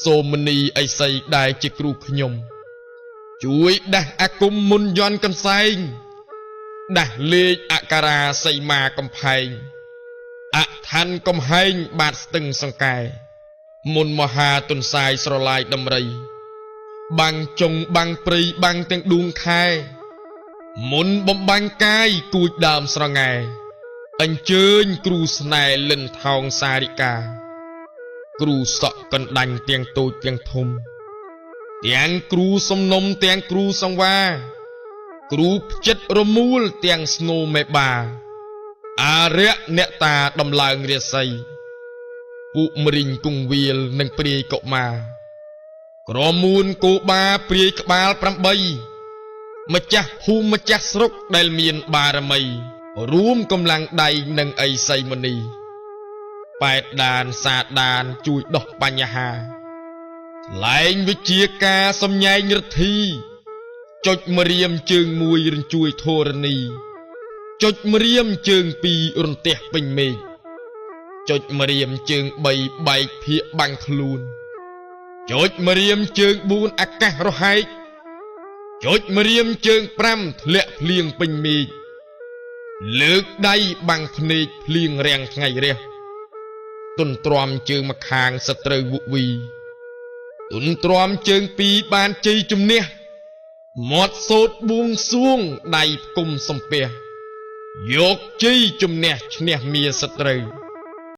សូមមនីអិសីដែលជាគ្រូខ្ញុំ ជួយដាស់អាគមមុនយន់កន្សែងដាស់លេខអក្ខរាសីមាកំផែងអឋានកំហែងបាតស្ទឹងសង្កែមុនមហាទុនសាយស្រឡាយដំរី បាំងចុងបាំងព្រៃបាំងទាំងដួងខែមុនបំបាំងកាយគួចដើមស្រងែអញ្ជើញគ្រូស្នេហ៍លិនថោងសារិកា គ្រូសក់កណ្ដាញ់ទាំងតូចទាំងធំ ទាំងគ្រូសំណុំទាំងគ្រូសង្វា គ្រូផ្ចិតរមូលទាំងស្នូមេបា អារៈអ្នកតាដំឡើងរាសី ពួកម្រិញគង្វាលនិងព្រាយកុមារ ក្រមួនគោបាព្រាយក្បាល8ម្ចាស់ភូមិម្ចាស់ស្រុកដែលមានបារមី រួមកម្លាំងដៃនិងអីសីមនី ប៉ែតដានសាដានជួយដោះបញ្ហាថ្លែងវិជាការសំញែងរិទ្ធី ចុចម្រាមជើងមួយរញ្ជួយធរណីចុចម្រាមជើងពីររន្ទះពេញមេឃចុចម្រាមជើង3បែកភាកបាំងខ្លួនចុចម្រាមជើង4អាកាសរហែកចុចម្រាមជើង5ធ្លាក់ភ្លៀងពេញមេឃលើកដៃបាំងភ្នែកភ្លៀងរាំងថ្ងៃរះទុនទ្រាំជើងម្ខាងសត្រូវវវីទុនទ្រាំជើងពីរបានជ័យជំនះមាត់សូត្របួងសួងដៃផ្គុំសំពះយកជ័យជំនះឈ្នះមាសត្រូវ